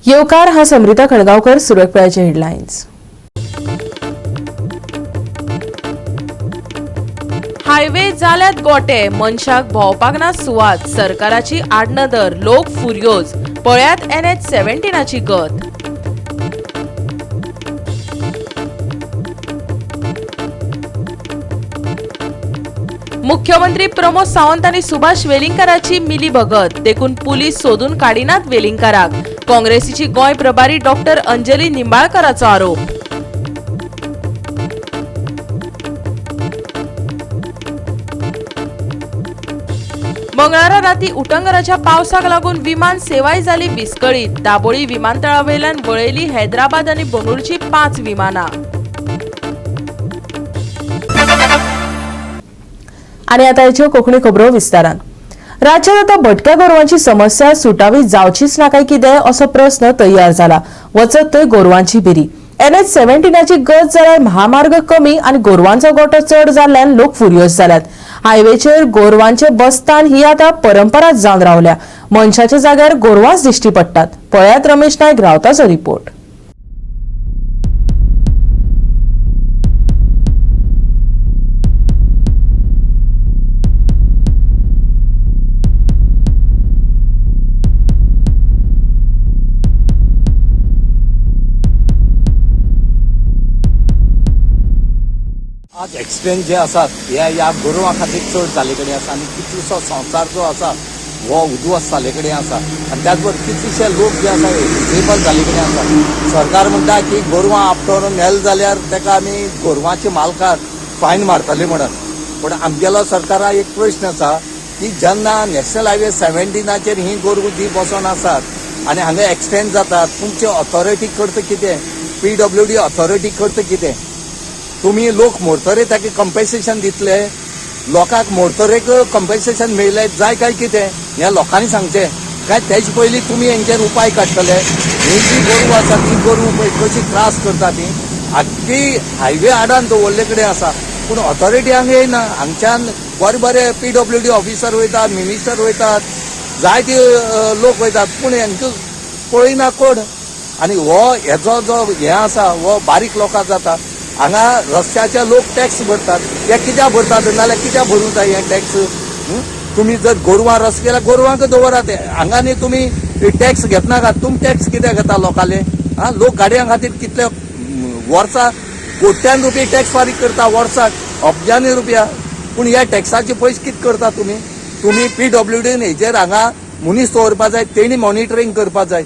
येवकार हा समृता खडगावकर. सुरक वेळाचे हेडलायन्स. हायवे जाल्यात गोटे, मनशाक भोंवपाक ना सुवात. सरकाराची आडनदर, लोक फुर्योज. पळयात NH 17ची गत. मुख्यमंत्री प्रमोद सावंत आनी सुभाष वेलिंगकाराची मिली भगत, देखून पुलीस सोदून काडिनात वेलिंगकाराक. काँग्रेसीची गोंय प्रभारी डॉक्टर अंजली निंबाळकराचो आरोप. मंगळारा राती उटंगराच्या पावसाक लागून विमान सेवाय जाली विस्कळीत. दाबोळी विमानतळावेल्यान वळयली हैदराबाद आनी बंगळुरूची 5 विमानां. आनी आतां हेच्यो कोंकणी खबरो विस्तारान. राज्यात आतां भटक्या गोरवांची समस्या सुटावी जावचीच ना काय कितें असो प्रस्न तयार जाला. वचत थंय गोरवांची भिरी. NH 17ची गत जाल्यार महामार्ग कमी आनी गोरवांचो गोटो चड जाल्ल्यान लोक फुर्योज जाल्यात. हायवेचेर गोरवांचे बस्तान ही आतां परंपराच जावन रावल्या. मनशाच्या जाग्यार गोरवांच दिश्टी पडटात. पळयात रमेश नायक रावताचो रिपोर्ट. आज एक्सिडेंट जे आसात हे ह्या गोरवां खातीर चड जाल्ले कडेन आसा आनी कितलोसो संवसार जो आसा हो उद्ध्वस्त जाल्ले कडेन आसा आनी त्याच बरोबर कितलेशे लोक जे आसा हे डिसेबल जाल्ले कडेन आसा. सरकार म्हणटा की गोरवां आपटोवन नेल जाल्यार ताका आमी गोरवांचे मालकाक फायन मारतले म्हणून. पूण आमगेलो सरकारा एक प्रश्न आसा की जेन्ना नॅशनल हायवे 17चेर ही गोरवां जी बसोन आसात आनी हांगा एक्सिडेंट जातात, तुमची ऑथॉरिटी करता कितें? PWD authority करता कितें? तुमी लोक मोडतरे ताका कंपेन्सेशन दितले? लोकांक मोडतरेक कंपेन्सेशन मेळ्ळें जाय काय कितें हें लोकांनी सांगचें. काय तेजे पयलीं तुमी हेंचेर उपाय काडटले? ही जी गोरवां आसा ती गोरवां पळय कशी त्रास करता ती आख्खी हायवे आडान दवरले कडेन आसा, पूण ऑथॉरिटी हांगा येयना. हांगच्यान बरे बरे PWD officer वयतात, मिनिस्टर वयतात, जायते लोक वयतात, पूण हेंकां पळयना कोण. आनी हो हेजो जो हें आसा हो बारीक लोकांक जाता. हांगा रस्त्याचे लोक टॅक्स भरतात, हे कित्याक भरतात? नाजाल्यार कित्याक भरूंक जाय हे टॅक्स? तुमी जर गोरवां रस्तो केल्यार गोरवांक दवरात हांगा. न्ही तुमी टॅक्स घेतनाका, तुमी टॅक्स कित्याक घेता लोकांले? आं, लोक गाडयां खातीर कितले वर्सा कोट्यान रुपया टॅक्स फारीक करता, वर्साक अब्जांनी रुपया. पूण ह्या टॅक्साचे पयशे कितें करता तुमी? तुमी PWDन हेजेर हांगा मनीस दवरपा जाय, तेणी मॉनिटरींग करपा जाय.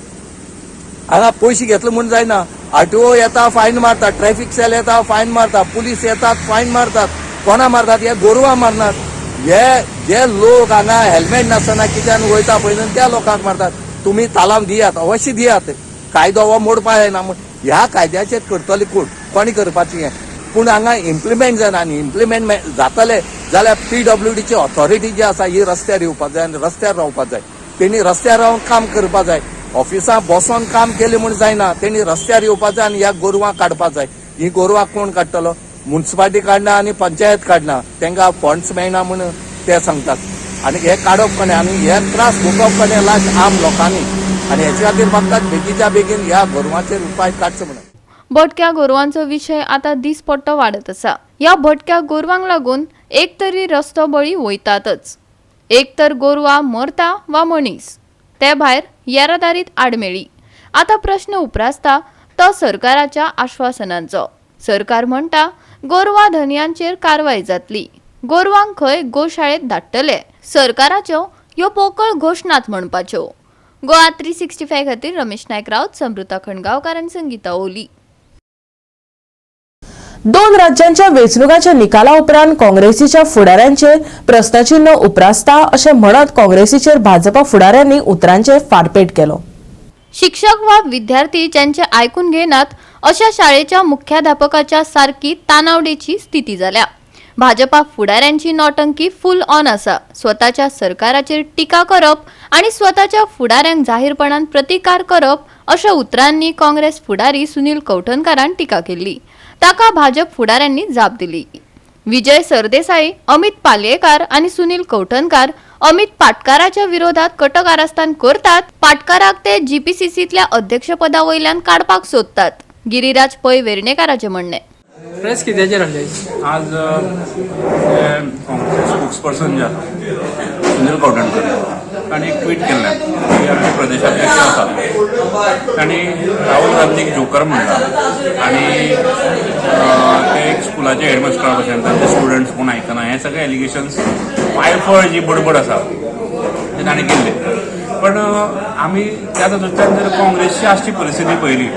हांगा पयशे घेतले म्हूण जायना. RTO येता फायन मारता, ट्रॅफिक सेल येता फायन मारता, पुलीस येतात फायन मारतात. कोणा मारतात? हे गोरवां मारनात. हे जे लोक हांगा हेल्मेट नासतना कित्यान वयता पळय त्या लोकांक मारतात. तुमी तालाम दियात, अवश्य दियात, कायदो हो मोडपा जायना म्हूण. ह्या कायद्याचेर करतले कोण? कोणी करपाचें हें? पूण हांगा इम्प्लिमेंट जायना. आनी इम्प्लिमेंट जातले जाल्यार PWDची ऑथॉरिटी जी आसा ही रस्त्यार येवपाक जाय आनी रस्त्यार रावपाक जाय. तेणी रस्त्यार रावन काम करपाक जाय. ऑफिसां बसोन काम केलें म्हूण जायना, तेणी रस्त्यार येवपाक जाय आनी ह्या गोरवां काडपाक जाय. ही गोरवां कोण काडटलो? मुन्सिपालिटी काडना आनी पंचायत काडना. तांकां फंड्स मेळना म्हूण ते सांगतात. आनी हे काडप कोणें आनी हे त्रास भोगप कोणें? लास्ट आम लोकांनी. आनी हेचे खातीर मागतात बेगीच्या बेगीन ह्या गोरवांचेर उपाय काडचो म्हणून. भटक्या गोरवांचो विशय आतां दिसपट्टो वाडत आसा. ह्या भटक्या गोरवांक लागून एक तरी रस्तो बळी वयतातच, एक तर गोरवां मरता वा मनीस, ते भायर येरादारीत आडमेळी. आतां प्रश्न उप्रासता तो सरकाराच्या आश्वासनांचो. सरकार म्हणटा गोरवां धनयांचेर कारवाय जातली, गोरवांक खंय गोशाळेंत धाडटले. सरकाराच्यो ह्यो पोकळ घोशणाच म्हणपाच्यो. गोवा 365 खातीर रमेश नायक राऊत, समृता खणगांवकार आनी संगीता ओली. 2 राज्यांच्या वेंचणुकांच्या निकाला उपरांत काँग्रेसीच्या फुडाऱ्यांचेर प्रस्नचिन्ह उप्रासता अशें म्हणत काँग्रेसीचेर भाजपा फुडाऱ्यांनी उतरांचे फारपेट केलो. शिक्षक वा विद्यार्थी ज्यांचे आयकून घेनात अशा शाळेच्या मुख्याध्यापकाच्या सारकी तानावडेची स्थिती जाल्या. भाजपा फुडाऱ्यांची नौटंकी फुल ऑन आसा. स्वताच्या सरकाराचेर टिका करप आनी स्वताच्या फुडाऱ्यांक जाहीरपणान प्रतिकार करप अशा उतरांनी काँग्रेस फुडारी सुनील कवठणकारान टिका केल्ली. ताका भाजप फुडाऱ्यांनी जाप दिली. विजय सरदेसाई, अमित पालयेकार आनी सुनील कवठणकार अमित पाटकाराच्या विरोधात कटकारस्थान करतात. पाटकाराक ते जीपीसीसीतल्या अध्यक्षपदा वयल्यान काडपाक सोदतात. गिरीराज पै वेर्णेकाराचें म्हणणें. प्रेस कित्याचेर आहले? आज काँग्रेस स्पोक्स पर्सन जे आसा सुनील कवठणकर तांणी एक ट्वीट केल्लें की आमचे प्रदेशाध्यक्ष आसा तांणी राहुल गांधीक जोकर म्हणला आनी ते एक स्कुलाचे हेडमास्टरा भशेन तांचे स्टुडंट्स कोण आयकना हे सगळे एलिगेशन्स, वायफळ जी बडबड आसा ते तांणी केल्ले. पण आमी त्या तातूंतल्यान जर काँग्रेसची आजची परिस्थिती पळयली,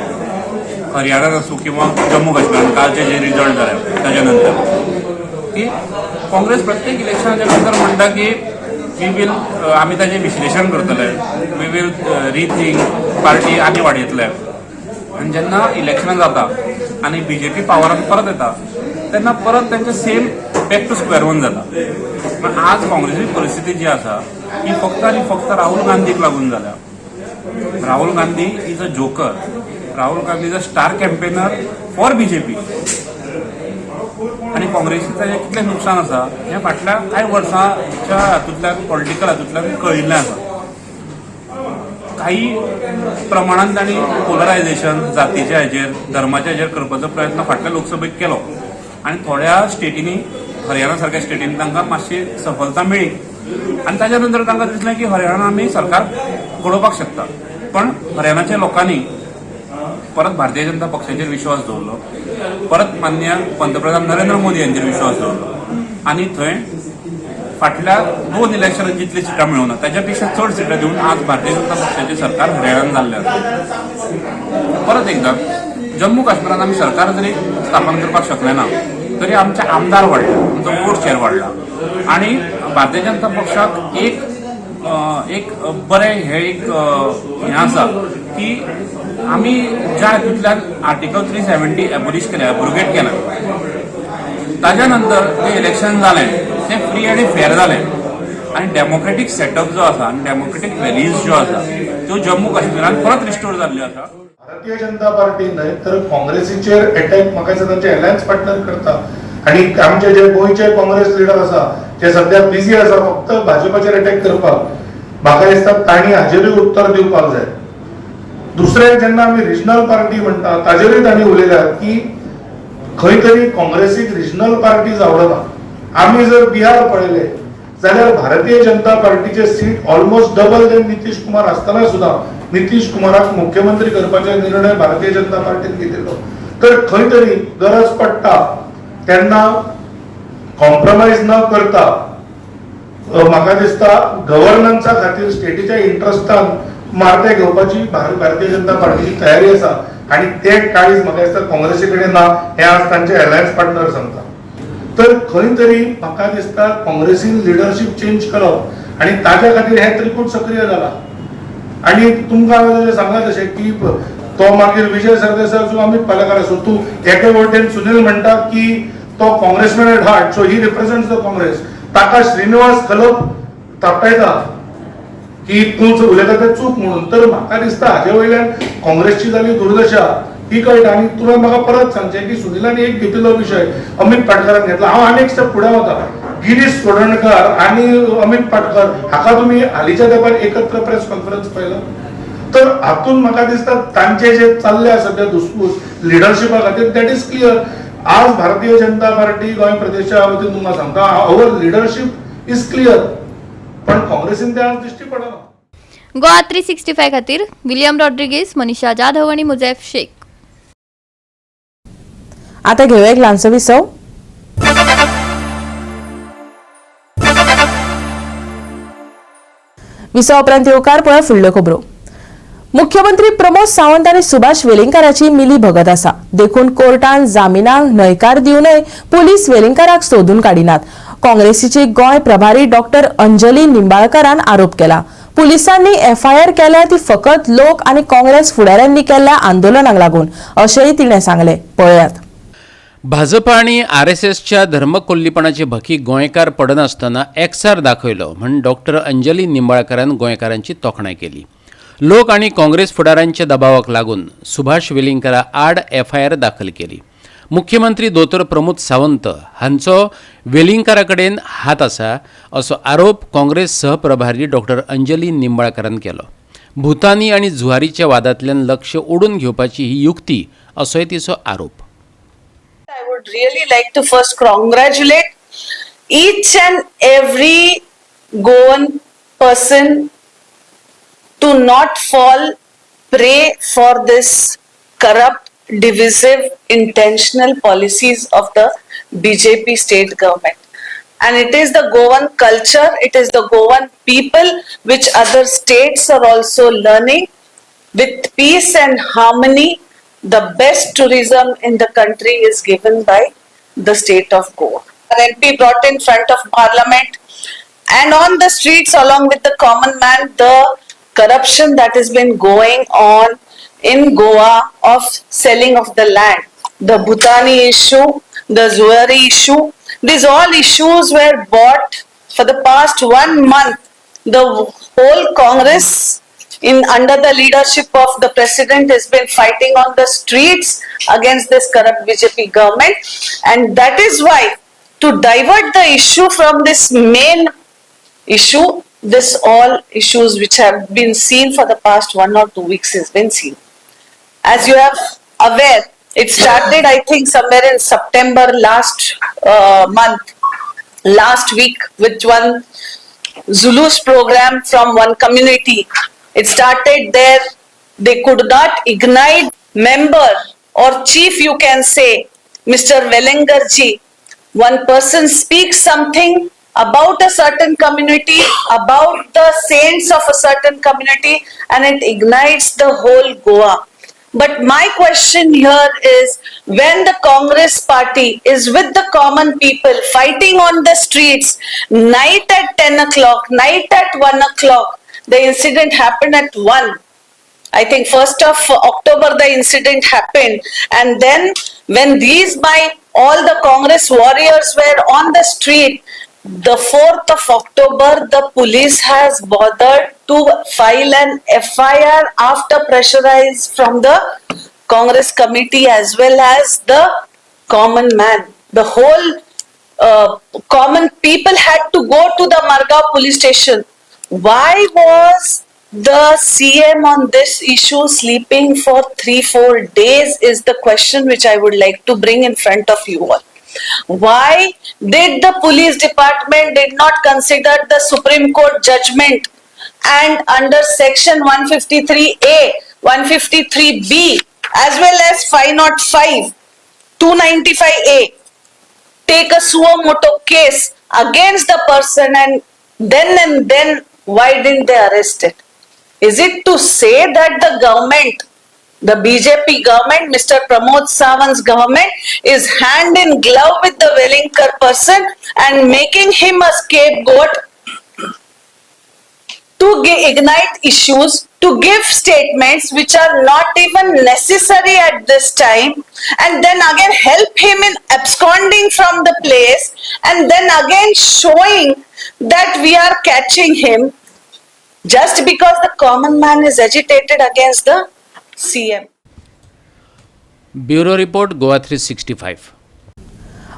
हरियाणात आसूं किंवा जम्मू काश्मीरान कालचे जे रिजल्ट जाले ताच्या नंतर, की काँग्रेस प्रत्येक इलेक्शनाच्या नंतर म्हणटा की we will, आमी ताजें विश्लेशण करतले, we will rethink, party आनी वाडयतले. आनी जेन्ना इलेक्शनां जाता आनी बीजेपी पावरान परत येता तेन्ना परत तांचे same back to square one जाता. पूण आज काँग्रेसीची परिस्थिती जी आसा ती फक्त आनी फक्त राहुल गांधीक लागून जाल्या. Rahul Gandhi is a joker. Rahul Gandhi is a star campaigner for BJP. आनी काँग्रेसीचें ताजें कितलें नुकसान आसा हें फाटल्या कांय वर्सांच्या हातूंतल्यान, पॉलिटिकल हातूंतल्यान कळिल्लें आसा. काही प्रमाणान तांणी पोलरायझेशन जातीच्या हेजेर, धर्माच्या हेजेर करपाचो प्रयत्न फाटल्या लोकसभेत केलो आनी थोड्या स्टेटींनी, हरियाणा सारक्या स्टेटींनी तांकां मातशी सफलता मेळ्ळी आनी ताच्या नंतर तांकां दिसलें की हरियाणा आमी सरकार घडोवपाक शकता. पण हरियाणाच्या लोकांनी परत भारतीय जनता पक्षाचेर विश्वास दवरलो, परत माननीय पंतप्रधान नरेंद्र मोदी यांचेर विश्वास दवरलो आनी थंय फाटल्या 2 इलेक्शनान जितली सिटां मेळूना ताच्या पेक्षा चड सिटां दिवन आज भारतीय जनता पक्षाचें सरकार हरियाणान जाल्लें आसा. परत एकदां जम्मू काश्मीरान आमी सरकार जरी स्थापन करपाक शकले ना तरी आमचे आमदार वाडले, आमचो वोट शेअर वाडला आनी भारतीय जनता पक्षाक एक एक बरें हें एक हें आसा की आमी ज्या हातूंतल्यान आर्टिकल 370 एबोलिश केलें, एब्रोगेट केलें, ताज्या नंतर जें इलेक्शन जालें तें फ्री आनी फेर जालें आनी डेमोक्रेटीक सेटअप जो आसा आनी डेमोक्रेटीक व्हॅल्यूज ज्यो आसा त्यो जम्मू काश्मीरान परत रिस्टोर जाल्ल्यो आसा. भारतीय जनता पार्टी न्हय तर काँग्रेसीचेर अटॅक म्हाका दिसता तांचे अलायन्स पार्टनर करता आनी आमचे जे गोंयचे काँग्रेस लिडर आसा जे सध्या बिजी आसा फक्त भाजपाचेर अटॅक करपाक, म्हाका दिसता तांणी हाजेरूय उत्तर दिवपाक जाय. दुसरें, जेन्ना आमी रिजनल पार्टी म्हणटा ताजेरूय तांणी उलयल्यात की खंय तरी काँग्रेसीक रिजनल पार्टीज आवडना. आमी जर बिहार पळयले जाल्यार भारतीय जनता पार्टीचे seat almost double than Nitish Kumar आसतना सुद्दां नितीश कुमाराक मुख्यमंत्री करपाचे निर्णय भारतीय जनता पार्टीन घेतिल्लो. तर खंय तरी गरज पडटा तेन्ना कॉम्प्रोमायज न करता म्हाका दिसता गव्हर्नन्सा खातीर स्टेटीच्या इंट्रस्टान मार्ते घेवपाची भारतीय जनता पार्टीची तयारी आसा आनी ते काळीज म्हाका दिसता काँग्रेसी कडेन ना हें आज तांचे अलायन्स पार्टनर सांगता. तर खंय तरी म्हाका दिसता काँग्रेसीन लिडरशीप चेंज करप आनी ताज्या खातीर हें त्रिकूट सक्रीय जाला. आनी तुमकां हांवें जशें सांगलां तशें की तो मागीर विजय सरदेसाय आसूं, अमीत पालेकार आसूं, तूं एके वटेन सुनील म्हणटा की तो Congressman at heart, so he represents the Congress. ताका श्रीनिवास खलप थापटायता की तूं उलयता तें चूक म्हणून. तर म्हाका दिसता हाजे वयल्यान काँग्रेसची जाली दुर्दशा ही कळटा. आनी तुवें म्हाका परत सांगचें की सुनीलान एक घेतिल्लो विशय अमीत पाटकारान घेतला. हांव आनी एक स्टेप फुडें वता. गिरीश चोडणकार आनी अमीत पाटकर हाका तुमी हालींच्या तेंपार एकत्र प्रेस कॉन्फरन्स पळयला? तर हातून म्हाका दिसता तांचे जे चल्ले आसा ते धुसफूस लिडरशिपा खातीर, that is clear. आज भारतीय जनता पार्टी गोंय प्रदेशा वतीन तुमकां सांगता, our leadership is clear, पण काँग्रेसीन ते आज दिश्टी पडना. गोवा 365 खातीर विलियम रॉड्रिगेज, मनीषा जाधव आनी मुजैफ शेख. आता घेऊया एक ल्हानसो विसव. विसवा उपरांत येवकार पळय फुडल्यो खबरो. मुख्यमंत्री प्रमोद सावंत आनी सुभाष वेलिंगकाराची मिली भगत आसा, देखून कोर्टान जामिनाक न्हयकार दिवनय पुलीस वेलिंगकाराक सोदून काडिनात. काँग्रेसीची गोंय प्रभारी डॉक्टर अंजली निंबाळकरान आरोप केला. पुलिसांनी एफआयआर केल्या ती फकत लोक आनी काँग्रेस फुडाऱ्यांनी केल्ल्या आंदोलनाक लागून, अशेंय तिणें सांगलें. पळयात. भाजप आनी आरएसएसच्या धर्मकोल्लीपणाचे भकी गोंयकार पडनासतना एक्सार दाखयलो म्हण डॉक्टर अंजली निंबाळकरान गोंयकारांची तोखणाय केली. लोक आनी काँग्रेस फुडारांच्या दबावाक लागून सुभाष वेलिंगकरा आड एफआयआर दाखल केली. मुख्यमंत्री दोतोर प्रमोद सावंत हांचो वेलिंगकारा कडेन हात आसा असो आरोप काँग्रेस सहप्रभारी डॉक्टर अंजली निंबाळकरान केलो. भूतानी आनी जुवारीच्या वादांतल्यान लक्ष ओडून घेवपाची ही युक्ती असोय तिचो आरोप. I would really like to first congratulate each and every Goan person to not fall prey for this corrupt, divisive, intentional policies of the BJP state government. And it is the Goan culture, it is the Goan people which other states are also learning. With peace and harmony, the best tourism in the country is given by the state of Goa. An MP brought in front of parliament and on the streets along with the common man the corruption that has been going on in Goa of selling of the land, the Bhutani issue, the Zuari issue. These all issues were brought for the past one month. The whole Congress in under the leadership of the president has been fighting on the streets against this corrupt BJP government, and that is why, to divert the issue from this main issue, this all issues which have been seen for the past 1 or 2 weeks has been seen. As you have aware, it started, I think, somewhere in September last month, last week, with one Zulus program from one community. It started there. They could not ignite member or chief, you can say, Mr. Velingkar ji. One person speaks something about a certain community, about the saints of a certain community, and it ignites the whole Goa. But my question here is, when the Congress party is with the common people fighting on the streets, night at 10 o'clock, night at 1 o'clock, the incident happened at 1. I think 1st of October the incident happened, and then when these my all the Congress warriors were on the street, the 4th of October the police has bothered to file an FIR after pressurized from the Congress committee as well as the common man. The whole common people had to go to the Margao police station. Why was the CM on this issue sleeping for 3-4 days is the question which I would like to bring in front of you all. Why did the police department did not consider the Supreme Court judgment and under section 153A, 153B as well as 505, 295A take a suo moto case against the person, and then why didn't they arrest it? Is it to say that the government, the BJP government, Mr. Pramod Sawant's government is hand in glove with the Velingkar person and making him a scapegoat to ignite issues, to give statements which are not even necessary at this time, and then again help him in absconding from the place, and then again showing that we are catching him just because the common man is agitated against the CM? Bureau report, Goa 365.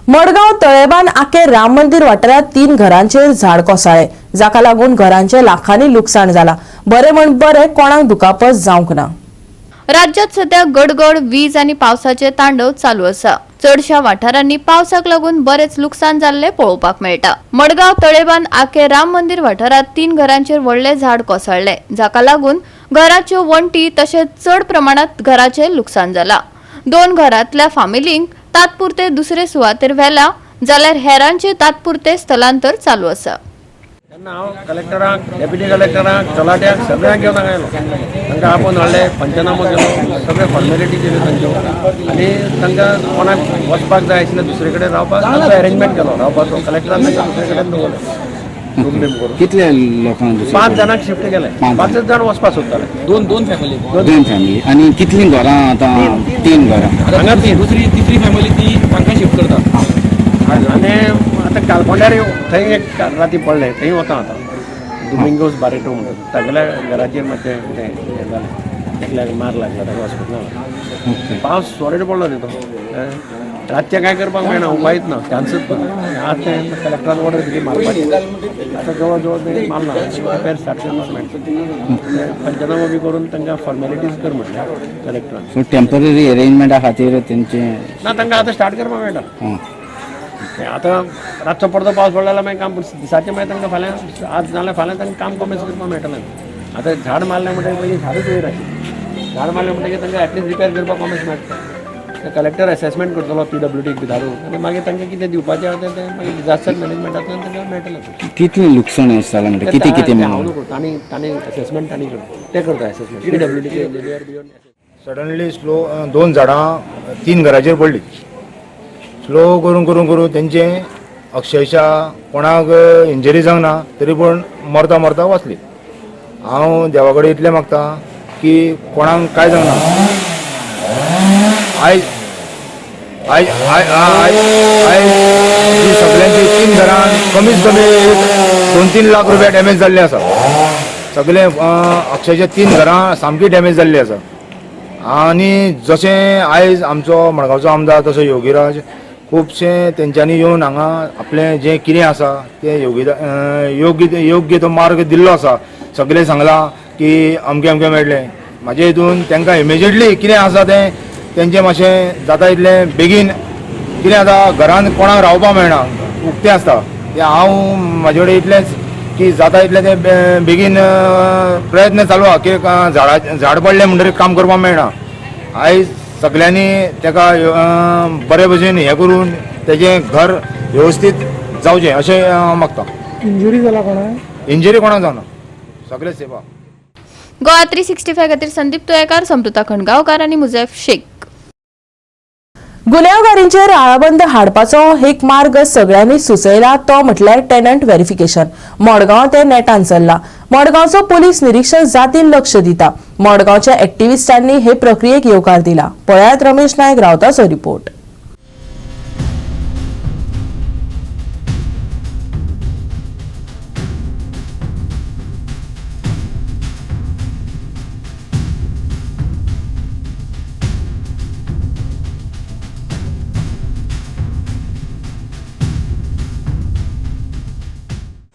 Madgaon तळेबान आके राम मंदिर वाठारांत तीन घरांचेर झाड कोसळ्ळे, जाका लागून घरांचे लाखांनी लुकसाण जाला. बरें म्हण बरें, कोणाक दुखापत जावंक ना. राज्यात सध्या गडगड, वीज आनी पावसाचे तांडव चालू आसा. चडशा वाठारांनी पावसाक लागून बरेच लुकसाण जाल्ले पळोवपाक मेळटा. मडगांव तळेबान आके राम मंदिर वाठारांत तीन घरांचेर व्हडले झाड कोसळ्ळे, जाका लागून घराच्यो वण्टी तशेंच चड प्रमाणात घराचे लुकसाण जाला. दोन घरांतल्या फामिलींक तात्पुरते दुसरे सुवातेर व्हेला, जाल्यार हेरांचे तात्पुरते स्थलांतर चालू आसा. तेन्ना हांव कलेक्टराक, डेप्युटी कलेक्टराक, तलाट्याक सगळ्यांक घेवन हांगा आयलो. तांकां आपोवन हाडले, पंचनामो केलो, सगळे फॉर्मेलिटी केल्यो तांच्यो आनी तांकां कोणाक वचपाक जाय आशिल्लें दुसरे कडेन रावपाक, तांचो अरेंजमेंट केलो रावपाचो. कलेक्टरान तांकां दुसरे कडेन दवरलें रूम बीम करून. कितले लोकांक दुसरे पांच जाणांक शिफ्ट केले. पांच. पांचच जाण वचपाक सोदताले. दोन दोन फॅमिली. दोन फॅमिली. आनी कितलीं घरां आतां? तीन घरां. हांगा तीन. दुसरी तिसरी फॅमिली ती तांकां शिफ्ट करता. आनी आतां कालकोंड्यार थंय एक राती पडले, थंय वता आतां. दुमिंगोस बारेटो म्हणून तागेल्या घराचेर मातशें तें हें जालें, एकल्याक मार लागला, ताका हॉस्पिटलान. पावस सॉलीड पडलो न्ही तो. रातचें कांय करपाक मेळना, उपायच ना, चान्सूच ना. आज तें कलेक्टरान ऑर्डर दिली मारपाची, आतां जवळ जवळ तें मारलां, रिपेर स्टार्ट करपाक मेळटा. पंचनामो बी करून तांकां फॉर्मेलिटीज कर म्हटल्या कलेक्टरान. सो टेंपररी अरेंजमेंटा खातीर तेंचे ना, तांकां आतां स्टार्ट करपाक मेळटा. आतां रातचो परतो पावस पडलो जाल्यार मागीर काम, दिसाचें मागीर तांकां फाल्यां, आज जाल्यार फाल्यां तांकां काम कॉमेन्स करपाक मेळटलें. आतां झाड मारलें म्हणटकीर पयलीं झाडूच वयर आशिल्लें, झाड मारलें म्हणटकीर तांकां एटलीस्ट रिपेर करपाक कॉमेन्स मेळटा. ते कलेक्टर एसेसमेंट करतलो पीडब्ल्यूडीक बी धाडून, आनी मागीर तांकां कितें दिवपाचें आहा तें मागीर डिजास्टर मॅनेजमेंटांतल्यान तांकां मेळटलें. कितलें लुकसाण जालां म्हणटा, कितें कितें हांव मेळून? न्हू करता, तांणी तांणी एसेसमेंट तांणी करता, ते करता एसेसमेंट पीडब्ल्यूडीचे इंजिनियर बिyon. सडनली स्लो दोन झाडां तीन घराचेर पडली. स्लो करून करून करून तेंचे अक्षरशः कोणाक इंजरी जावंक ना, तरी पूण मरता मरता वाचली. हांव देवा कडेन इतलें मागता की कोणाक कांय जावंक ना. आयज आयज आयज आयज जी सगल्यांची तीन घरां कमीत कमी एक 2-3 लाख रुपया डॅमेज जाल्ले आसा. सगळे अक्षरशः तीन घरां सामकी डॅमेज जाल्ली आसा. आनी जशें आयज आमचो मडगांवचो आमदार तसो योगीराज खुबशे तेंच्यांनी येवन हांगा आपलें जें कितें आसा तें योग्य योग्य तो मार्ग दिल्लो आसा. सगळें सांगलां की अमकें अमकें मेळटलें. म्हाजे हितून तांकां इमिजिएटली कितें आसा तें तेंचें मातशें जाता इतलें बेगीन कितें आतां घरान कोणाक रावपाक मेळना, उक्तें आसता तें. हांव म्हाजे कडेन इतलेंच की जाता इतलें तें बेगीन प्रयत्न चालू आहा की झाडा झाड पडलें म्हणटकीर काम करपाक मेळना. आयज सगल्यांनी ताका बरे भशेन हें करून तेजें घर व्यवस्थीत जावचें अशें मागता. इंजुरी जाला कोणाक? इंजरी कोणाक जावना, सगळे सेफ आहा. गोवा 365 खातीर संदीप तुयेकार, समृता खणगांवकार आनी मुजैफ शेख. गुन्यांवकारींचेर आळाबंद हाडपाचो एक मार्ग सगळ्यांनी सुचयला तो म्हटल्यार टेनंट व्हेरिफिकेशन. मडगांव ते नेटान चल्ला. मडगांवचो पोलीस निरीक्षक जातीन लक्ष दिता. मडगांवच्या एक्टिविस्टांनी हे प्रक्रियेक येवकार दिला. पळयात रमेश नायक रावताचो रिपोर्ट.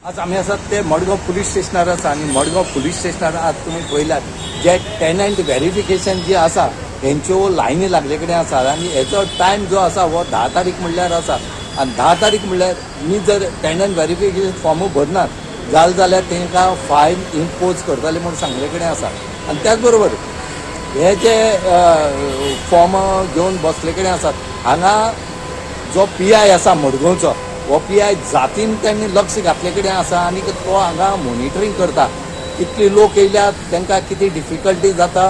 आज आमी आसात ते मडगांव पुलीस स्टेशनार आसा आनी मडगांव पुलीस स्टेशनार आज तुमी पळयल्यात जे टेनंट व्हेरिफिकेशन जी आसा हेंच्यो लायनी लागले कडेन आसा आनी हेचो टायम जो आसा हो 10 तारीख म्हणल्यार आसा. आनी 10 तारीख म्हणल्यार मी जर टेनंट व्हेरिफिकेशन फॉर्म भरनात जाल्यार तांकां फायन इम्पोज करतले म्हूण सांगले कडेन आसा. आनी त्याच बरोबर हे जे फॉर्म घेवन बसले कडेन आसात हांगा जो पी I आसा मडगांवचो हो पी I जातीन तांणी लक्ष घातले कडेन आसा आनी तो हांगा मॉनिटरींग करता. कितले लोक येयल्यात, तांकां कितें डिफिकल्टी जाता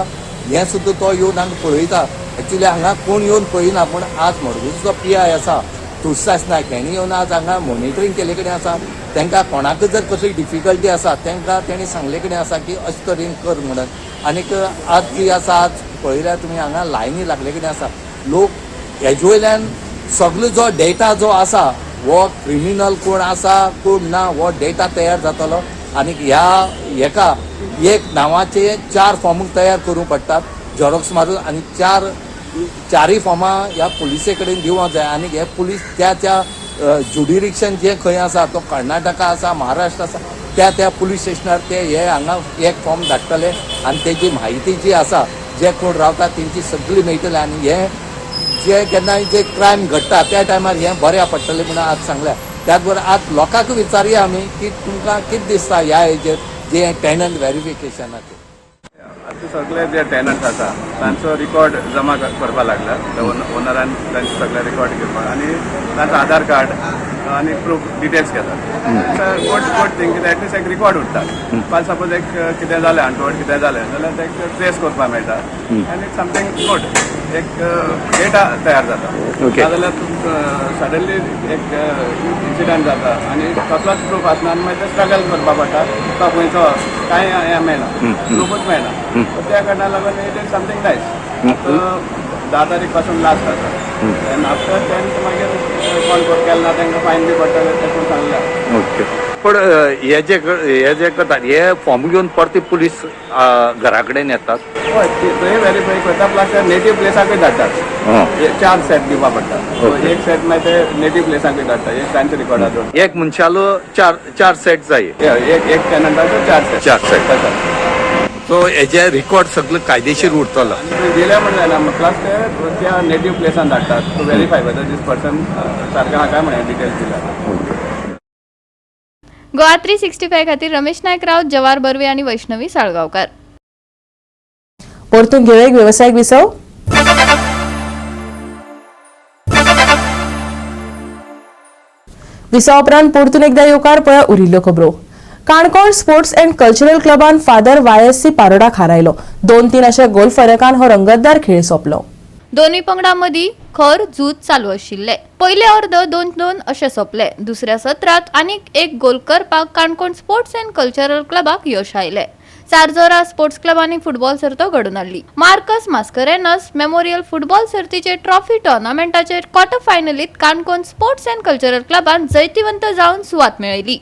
हें सुद्दां तो येवन हांगा पळयता. एक्चुली हांगा कोण येवन पळयना, पूण आज मडगांवचो पी I आसा तुळसास नायक हेणी येवन आज हांगा मॉनिटरींग केले कडेन आसा. तांकां कोणाकच जर कसली डिफिकल्टी आसा तांकां तेणी सांगले कडेन आसा की अशे तरेन कर म्हणून. आनीक आज जी आसा आज पळयल्यार तुमी हांगा लायनी लागले कडेन आसा. लोक हेजे वयल्यान सगलो जो डेटा जो आसा हो क्रिमिनल कोण आसा कोण ना हो डेटा तयार जातलो. आनी ह्या हेका एक नांवाचे 4 फॉर्म तयार करूंक पडटात झेरॉक्स मारून, आनी चारय फॉर्मां ह्या पुलिसे कडेन दिवंक जाय. आनी हे पुलीस त्या त्या ज्युडिरिक्शन जे खंय आसा तो कर्नाटका आसा, महाराष्ट्र आसा, त्या त्या पुलीस स्टेशनार ते हे हांगा एक फॉर्म धाडटले आनी तेजी म्हायती जी आसा जे कोण रावता तेंची सगळी मेळटली. आनी हे जे केन्नाय जे क्रायम घडटा त्या टायमार हें बऱ्या पडटलें म्हणून आज सांगल्या. त्याच बरोबर आज लोकांक विचारुया आमी की तुमकां कितें दिसता ह्या हेजेर जे टेनंट व्हेरिफिकेशनाचेर. आतां सगळे जे टेनंट्स आसा तांचो रिकॉर्ड जमा करपाक लागला. ओनरान तांचे सगळे रिकॉर्ड घेवपाक आनी तांचो आधार कार्ड आनी प्रूफ डिटेल्स घेतात. गुड गुड थींग कित्याक एटलिस्ट एक रिकॉर्ड उरता. फाल्यां सपोज एक कितें जालें अनटोवर्ड कितें जालें जाल्यार तें ट्रेस करपाक मेळटा आनी it's something good, एक डेटा तयार जाता. नाजाल्यार सडनली एक इन्सिडंट जाता आनी कसलोच प्रूफ आसना आनी मागीर ते स्ट्रगल करपाक पडटा, तो खंयचो कांय हें मेळना, प्रुफूच मेळना. त्या कारणाक लागून it is something nice. 10 तारीख पासून लास्ट आसा एन्ड आफ्टर 10 मागीर कोण केलें ना तांकां फायन बी पडटलें तें सांगलां. ओके. पण हे जे करतात हे फॉर्म घेवन परते पुलीस घरा कडेन येतात. हय, थंय व्हेरीफाय करता, प्लस नेटीव प्लेसाकूय धाडटात. 4 सेट दिवपा पडटा. एक सेट मागीर ते नेटीव प्लेसाकूय धाडटा, एक तांच्या रिकॉर्डार दवरता. एक मनशालो 4 सेट जाय. एक टेनंटाचो 4 सेट. 4 सेट. सो हेजे रिकॉर्ड सगळे कायदेशीर उरतलो. दिले म्हण जायना, प्लस ते त्या नेटीव प्लेसान धाडटात to verify whether this person सारकें आहा काय म्हणून डिटेल्स दिल्या. गोवा 365 खातीर रमेश नायक राऊत, जवार बर्वे आनी वैष्णवी साळगांवकार. परतून घेवया एक वेवसायीक विसव. विसवा उपरांत परतून एकदा येवकार. पळया उरिल्ल्यो खबरो. काणकोण स्पोर्ट्स अँड कल्चरल क्लबान फादर YSC पारोडाक हारायलो. 2-3 अशा गोल फरकान हो रंगतदार खेळ सोंपलो. दोनूय पंगडां मदीं खर झूज चालू आशिल्लें. पयले अर्द 2-2 अशें सोंपलें. दुसऱ्या सत्रांत आनीक एक गोल करपाक काणकोण स्पोर्ट्स अँड कल्चरल क्लबाक यश आयलें. सारजोरा स्पोर्ट्स क्लबांनी फुटबॉल सर्त घडोवन हाडली. मार्कस मास्करेनस मेमोरियल फुटबॉल सर्तीचे ट्रॉफी टुर्नामेंटाचे क्वॉर्टर फायनलीत काणकोण स्पोर्ट्स अँड कल्चरल क्लबान जैतिवंत जावन सुवात मेळयली.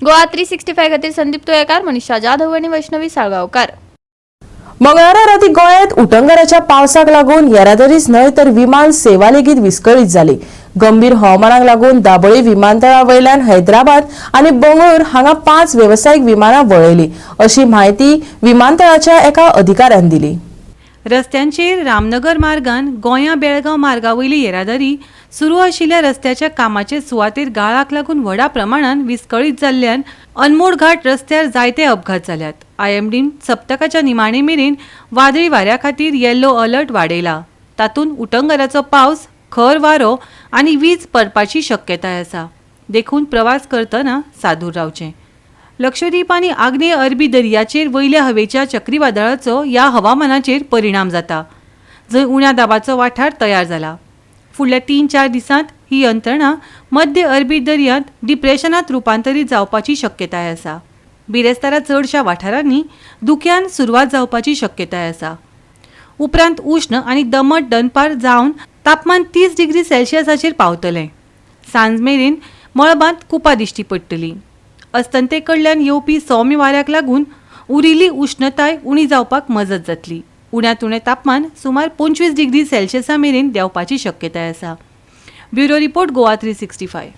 गोवा 365 खातीर संदीप तुयेकार, मनीषा जाधव आनी वैष्णवी साळगांवकार. मंगळारा राती गोंयांत उटंगाराच्या पावसाक लागून येरादारीच न्हय तर विमान सेवा लेगीत विस्कळीत जाली. गंभीर हवामानाक लागून दाबोळी विमानतळा वयल्यान हैदराबाद आनी बंगळूर हांगा 5 वेवसायीक विमानां वळयली अशी म्हायती विमानतळाच्या एका अधिकाऱ्यान दिली. रस्त्यांचेर रामनगर मार्गान गोंया बेळगांव मार्गा वयली येरादारी सुरू आशिल्ल्या रस्त्याच्या कामाचे सुवातेर गाळाक लागून व्हडा प्रमाणान विस्कळीत जाल्ल्यान अनमोड घाट रस्त्यार जायते अपघात जाल्यात. आयएमडीन सप्तकाच्या निमाणे मेरेन वादळी वाऱ्या खातीर येल्लो अलर्ट वाडयला. तातूंत उटंगराचो पावस, खर वारो आनी वीज पडपाची शक्यताय आसा, देखून प्रवास करतना सादूर रावचें. लक्षद्वीप आनी आग्नेय अरबी दर्याचेर वयल्या हवेच्या चक्रीवादळाचो ह्या हवामानाचेर परिणाम जाता, जंय उण्या दाबाचो वाठार तयार जाला. फुडल्या 3-4 दिसांत ही यंत्रणा मध्य अरबी दर्यांत डिप्रेशनांत रुपांतरीत जावपाची शक्यताय आसा. बिरेस्तारा चडशा वाठारांनी धुक्यान सुरवात जावपाची शक्यताय आसा. उपरांत उश्ण आनी दमट दनपार जावन तापमान 30 डिग्री सेल्सियसाचेर पावतलें. सांज मेरेन मळबांत कुपां दिश्टी पडटलीं. अस्तंते कडल्यान येवपी सौम्य वाऱ्याक लागून उरिल्ली उश्णताय उणी जावपाक मजत जातली. उण्यांत उणें तापमान सुमार 25 डिग्री सेल्सियसा मेरेन देंवपाची शक्यताय आसा. Bureau report, Goa 365.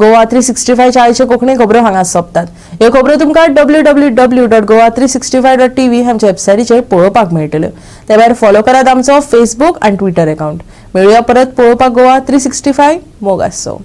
Goa 365 आयच्यो कोंकणी खबरो हांगा सोंपतात. ह्यो खबरो तुमकां www.goa365.tv आमच्या वेबसायटीचेर पळोवपाक मेळटल्यो. ते भायर फॉलो करात आमचो फेसबूक आनी ट्विटर अकाउंट. मेळुया परत पळोवपाक गोवा 365. मोग आसचो.